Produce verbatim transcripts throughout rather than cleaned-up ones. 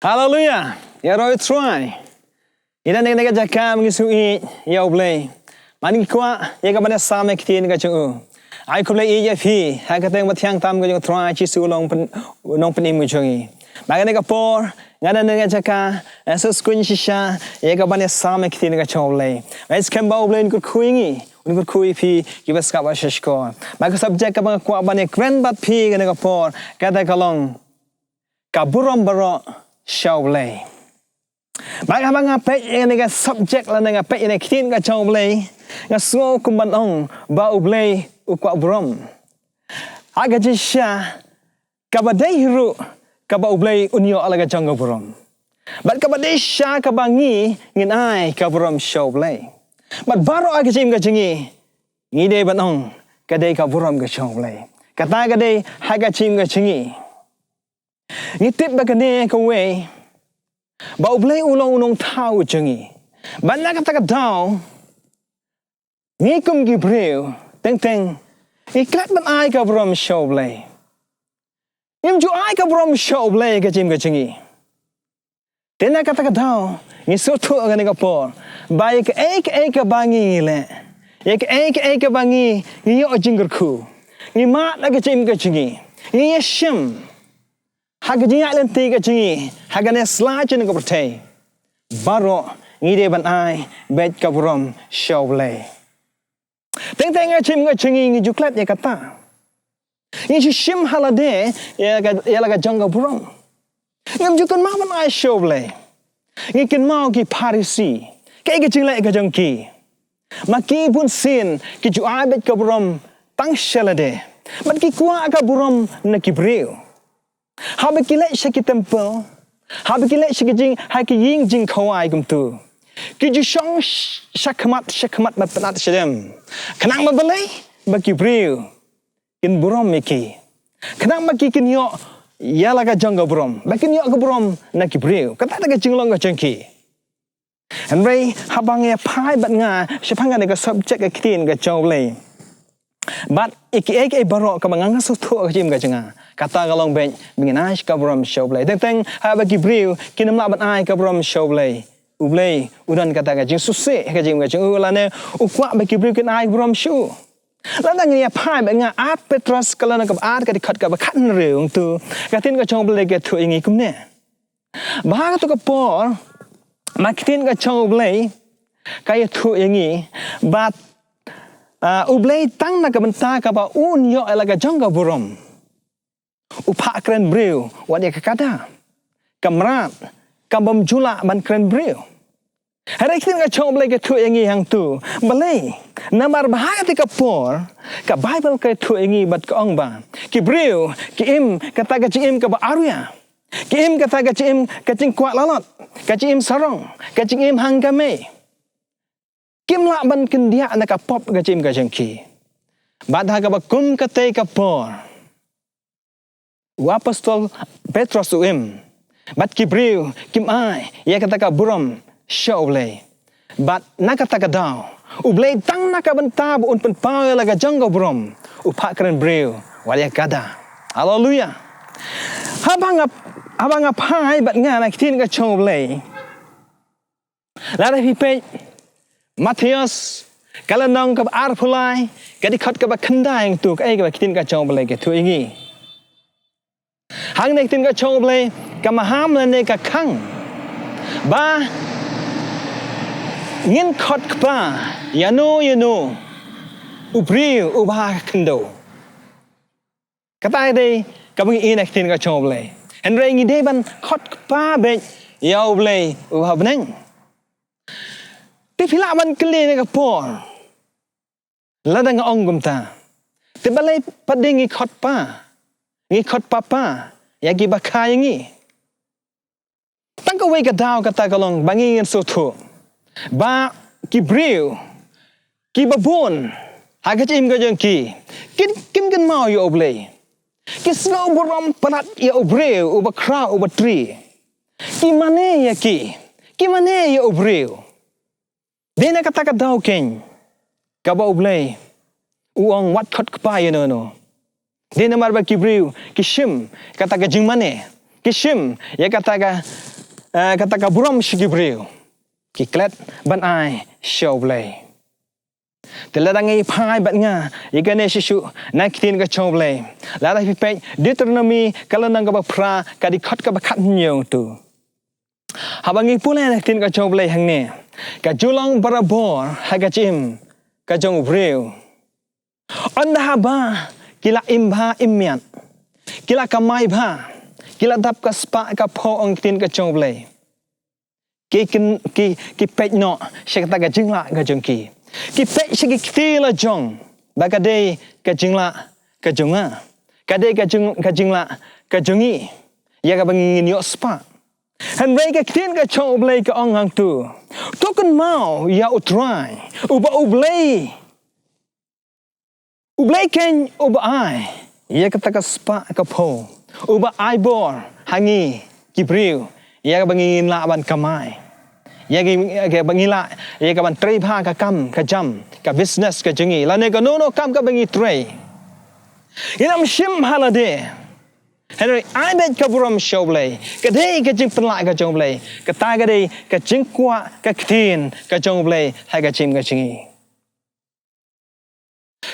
Haleluya. Ïaroh ïa u Trai. Ïa kane ka jaka ngi shu ïeit ïa u Blei. Mynta ngi kwah ïa kaban ïasam ïa ka ktien ka jong u. Ai khublei ïa phi ha ka kyrteng ba thiang tam ka jong u Trai Jisu u long pyn-, u nongpynim ka jong ngi. Mynta kane ka por, nga don ha kane ka jaka, eh, sngewsynei shisha ïa kaban ïasam ïa ka ktien ka jong u Blei. Nga ngeit skhem ba u Blei un kyrkhu ïa ngi, un kyrkhu ïa phi kiba sngap ha shkor. Mynta ka subject kaba nga kwah ban ïakren bad phi ha kane ka por, kata ka long: Ka burom baroh sha u Blei. Bad haba nga peit ïa kane ka subject lane nga peit ïa kane ka ktien ka jong u Blei, nga sngew kum ban ong ba u Blei u kwah burom. Ha ka jingshisha, kaba dei hi ruh kaba u Blei un ïoh la ka jong ka burom. Bad kaba dei shisha kaba ngi ngin ai ka burom sha u Blei. Bad baroh ha ka jingim ka jong ngi, ngi dei ban ong ka dei ka burom ka jong u Blei. Kata ka dei ha ka jingim ka jong ngi. Ngi tip ba kane kawei, ba u Blei u long u nongthaw jong ngi. Bad na kata ka daw, ngi kum ki briew, teng teng, ngi klet ban ai ka burom sha u Blei. Ngim ju ai ka burom sha u Blei ha ka jingim ka jong ngi. Te na kata ka daw, ngi sngewthuh ha kane ka por ba ïa kaei kaei kaba ngi leh, ïa kaei kaei kaba ngi, ngi ïoh jingkyrkhu, ngi mad ha ka jingim ka jong ngi, ngi ïashem ha ka jingïaid lynti ka jong ngi, ha kane ka sla jong ka pyrthei, baroh ngi dei ban ai beit ka burom sha u Blei. Teng teng ha ka jingim ka jong ngi ngi ju klet ïa kata. Ngi ju shim ha lade ïa ka, ïa la ka jong ka burom. Ngim ju kynmaw ban ai sha u Blei. Ngi kynmaw ki Pharisi, kaei ka jingleh ka jong ki. Ma ki bunsien ki ju ai beit ka burom tang sha lade. Bad ki kwah ka burom na ki briew. Haba ki leit sha ki temple, haba ki leit sha ki jing, ha ki ïing jingkhawai kumtu, ki ju shong sh-, shakhmat shakhmat bad pynnat shadem, khnang ba balei? Ba ki briew kin burom ïa ki, khnang ba ki kin ïoh ïa la ka jong ka burom, ba kin ïoh ka burom na ki briew. Kata ka dei ka jinglong ka jong ki. Hynrei haba ngi ïa phai bad nga shaphang kane ka subject ka ktien ka jong u Blei, bad ïa kiei kiei baroh kaba nga nga sngewthuh ha ka jingim ka jong nga, kata ka long beit ba ngin ai ka burom sha u Blei. Teng teng haba ki briew kin ym lah ban ai ka burom sha u Blei, u Blei u don kata ka jingsngewsih ha ka jingim ka jong u, lane u kwah ba ki briew kin ai ka burom sha u. Lada ngi ïa phai bad nga, Ar Petros ka lynnong kaba ar ka dkhot kaba khathynriew, hangtu ka ktien ka jong u Blei ka ïathuh ïa ngi kumne. Ba ha kato ka por, ma ka ktien ka jong u Blei ka ïathuh ïa ngi, bad, ah, u Blei tang na ka bynta kaba un ïoh ïa la ka jong ka burom, u phah kren briew, wat ïa ka kada, ka mrad, kaba ym ju lah ban kren briew. Hynrei ka ktien ka jong u Blei ka ïathuh ïa ngi hangtu, balei? Namar ba ha kata ka por, ka Baibl ka ïathuh ïa ngi bad ka ong ba ki briew ki im kata ka jingim kaba arwia. Ki im kata ka jingim, ka jingkwah lalot, ka jingim sarong, ka jingim hangkame. Kim lah ban kyndiah na ka pop ka jingim ka jong ki. Bad ha kaba kum katei ka por, u apostol Petros u im, bad ki briew kim ai ïa kata ka burom sha u Blei. Bad na kata ka daw, u Blei tang na ka bynta ba un pynpaw ïa la ka jong ka burom, u phah kren briew, wat ïa ka kada. Haleluya. Haba nga, haba nga phai bad nga na ka ktien ka jong u Blei, lada phi peit Mathaios ka lynnong kaba arphew lai, ka dkhot kaba khyndai, hangtu kaei kaba ka ktien ka jong u Blei ka ïathuh ïa ngi. Hangne ka ktien ka jong u Blei ka maham lane ka khang ba ngin khot kpa ïano ïano u briew uba ha ka khyndew. Kata ka dei kaba ngi ïohi na ka ktien ka jong u Blei. Hynrei ngi dei ban khot kpa beit ïa u Blei uba ha bneng. Te phi lah ban kylli ha kane ka por, lada nga ong kumta, te balei pat de ngi khot pa, ngi khot papa ïa kiba kha ïa ngi? Tang kawei ka daw, kata ka long ba ngi ngin sngewthuh ba ki briew kiba bun ha ka jingim ka jong ki, kin, kim kynmaw ïa u Blei. Ki sngew burom palat ïa u briew uba khraw uba trei. Ki mane ïa ki, ki mane ïa u briew. Dei na kata ka daw keiñ kaba u Blei u ong wat khot kpa ïano ïano. Dei namar ba ki briew ki shim kata ka jingmane, ki shim ïa kata ka, eh, kata ka burom sha ki briew, ki klet ban ai sha U Blei. Te lada ngi phai bad nga ïa kane shisha na ka ktien ka jong U Blei, lada phi peit Deuteronomi ka lynnong kaba phra, ka dkhot kaba khathynñiew tu. Haba ngi pule na ka ktien ka jong U Blei hangne, ka ju long barabor ha ka jingim ka jong u briew. Ynda haba ki la im bha im miat, ki la kamai bha, ki la dap ka spah ka phew, ong ka ktien ka jong U Blei, ki kin, ki, ki peit noh sha kata ka jinglah ka jong ki. Ki peit sha ki kti la jong ba ka dei ka jinglah ka jong nga, ka dei ka jing, ka jinglah ka jong ngi, ïa kaba ngin ïoh spah. Hynrei ka ktien ka jong U Blei ka ong hangtu: To kynmaw ïa U Trai, uba U Blei, U Blei keiñ uba ai ïa kata ka spah ka phew, uba ai bor ha ngi ki briew ïa kaba ngin lah ban kamai, ïa ki, ïa kaba ngin lah, ïa kaban trei bha ka kam ka jam, ka business ka jong ngi, lane kano kano kam kaba ngi trei. Ngin ym shim ha lade. Hynrei ai beit ka burom sha U Blei. Ka dei ka jingpynlah ka jong U Blei. Kata ka dei ka jingkwah ka ktien ka jong U Blei ha ka jingim ka jong ngi.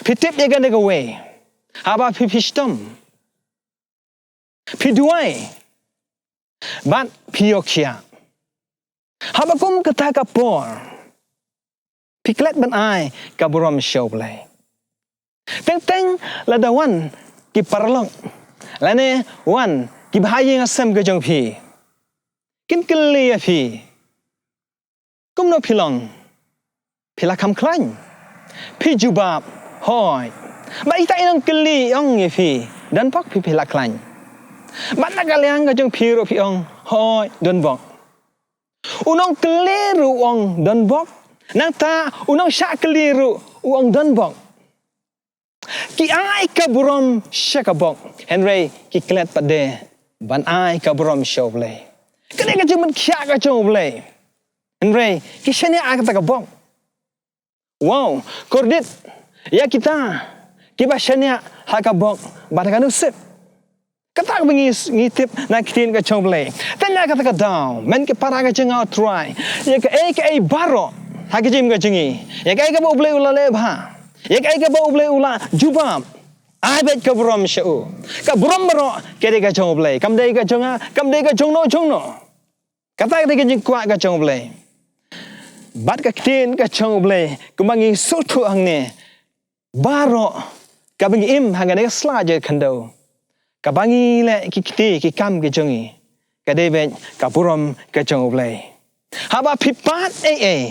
Phi tip ïa kane kawei, haba phi, phi shitom, phi duwai bad phi ïoh khiah, haba kum kata ka por, phi klet ban ai ka burom sha U Blei. Teng teng lada wan ki paralok lane wan ki bahaïing hasem ka jong phi, kin kylli ïa phi, kumno phi long? Phi la kham khlaiñ? Phi jubab, hooid. Bad ita i nongkylli i ong ïa phi, don bok phi, phi la khlaiñ? Bad na ka liang ka jong phi ruh phi ong, hooid, don bok. U nongkylli ruh u ong, don bok. Nangta u nongshah kylli ruh u ong, don bok. Ki ai ka burom sha ka bok, hynrei ki klet pat de ban ai ka burom sha U Blei. Kane ka jingmut khiah ka jong U Blei. Hynrei ki shaniah ha kata ka bok. Wow, kordit ïa kita kiba shaniah ha ka bok bad ha ka nusip. Kata kaba ngi, ngi tip na ka ktien ka jong U Blei. Te na kata ka daw, men ki para ka jong nga U Trai, ïa kaei kaei baroh ha ka jingim ka jong ngi, ïa kaei kaba U Blei u la leh bha, ïa kaei kaba U Blei u la jubab, ai beit ka burom sha u. Ka burom baroh ka dei ka jong U Blei, kam dei ka jong nga, kam dei ka jong no jong no. Kata ka dei ka jingkwah ka jong U Blei. Bad ka ktien ka jong U Blei, kumba ngi sngewthuh hangne, baroh kaba ngi im ha kane ka sla jong ka khyndew, kaba ngi leh ki kti ki kam ki jong ngi, ka dei beit ka burom ka jong U Blei. Haba phi pait ei ei,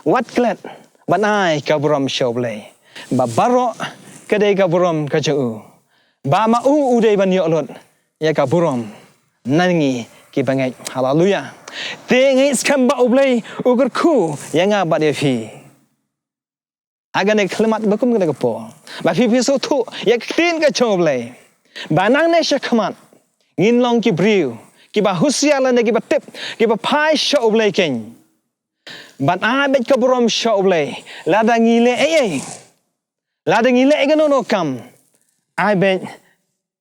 wat klet ban ai ka burom sha U Blei. Ba baroh ka dei ka burom ka jong u. Ba ma u u dei ban ïoh lut ïa ka burom na ngi ki bangeit. Haleluya. Te ngeit skhem ba U Blei u kyrkhu ïa nga bad ïa phi. Ha kane ka khlieh mat ba kum kane ka por, ba phi phi sngewthuh ïa ka ktien ka jong U Blei, ba nangne sha khmat ngin long ki briew kiba husiar lane kiba tip, kiba phai sha U Blei keiñ. Ban ai beit ka burom sha U Blei, lada ngi leh ei ei, lada ngi leh ei kano kano ka kam, ai beit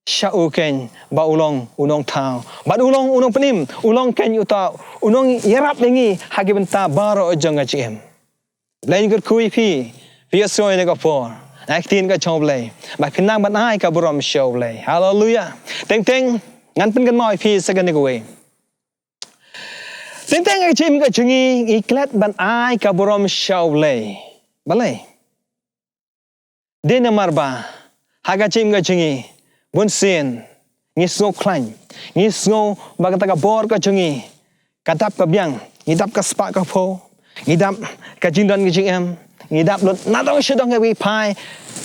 sha u keiñ ba u long u nongthaw, bad u long u nongpynim, u long keiñ uta u nongïarap ïa ngi ha ki bynta baroh jong ka jingim. Blei un kyrkhu ïa phi, phi ïohsngew ïa kane ka por, na ka ktien ka jong U Blei, ba phin nang ban ai ka burom sha U Blei. Haleluya. Teng teng ngan pynkynmaw ïa phi sa kane kawei. Teng teng ha ka jingim ka jong ngi, ngi klet ban ai ka burom sha U Blei. Balei? Dei namar ba ha ka jingim ka jong ngi, bunsien ngi sngew khlaiñ, ngi sngew ba kata ka bor ka jong ngi ka dap ka biang, ngi dap ka spah ka phew, ngi dap ka jingdon ka jingem, ngi dap lut nadong shadong, haba ngi phai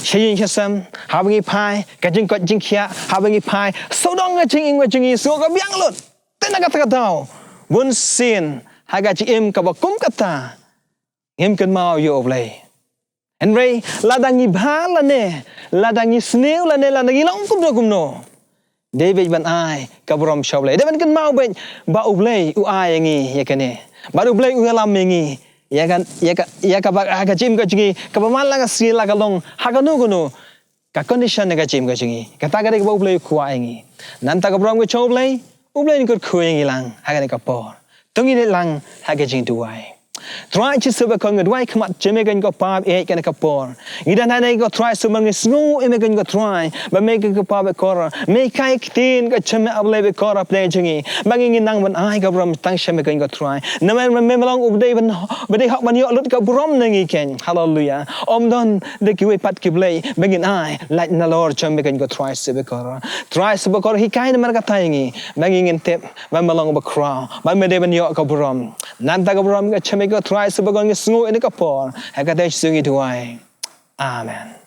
sha ïing sha sem, haba ngi phai ka jingkoit jingkhiah, haba ngi phai sawdong ka jingim ka jong ngi, sngew ka biang lut. Te na kata ka daw, bunsien ha ka jingim kaba kum kata, ngim kynmaw ïa U Blei. Hynrei lada ngi bha lane lada ngi sniew lane lada ngi long kumno kumno, dei beit ban ai ka burom sha U Blei. Dei ban kynmaw beit ba U Blei u ai ïa ngi ïa kane, ba U Blei u ïalam ïa ngi ïa ka, ïa ka, ïa kaba ha ka jingim ka jong ngi, kaba man la ka sngi la ka long, ha kano kano ka condition ka jingim ka jong ngi, kata ka dei kaba U Blei u kwah ïa ngi. Nangta ka burom ka jong U Blei, U Blei un kyrkhu ïa ngi lang ha kane ka por. To ngin ïalang ha ka jingduwai. Trai Jisu bakor, ngi duwai khmat jong me kane ka por, ïa kane ka por. Ngi don hangne ko Trai Jisu, ngi sngew ïa me kane ko Trai ba me kane ka por bakor, me kai ktien ka jong me, A Blei bakor, hapdeng jong ngi, ba ngi ngin nang ban ai ka burom tang sha me kane ko Trai. Namar me me long uba dei ban, uba dei hok ban ïoh lut ka burom na ngi keiñ. Haleluya. Ym don da kiwei pat ki blei ba ngin ai, lait nalor jong me kane ko Trai Jisu bakor. Trai Jisu bakor, hikai namar kata ïa ngi ba ngi ngin tip ba me long uba khraw, ba me dei ban ïoh ka burom. Nangta ka burom ka jong me ko Trai Jisu bakor, ngi sngew ïa kane ka por. Ha ka kyrteng Jisu ngi duwai. Amen.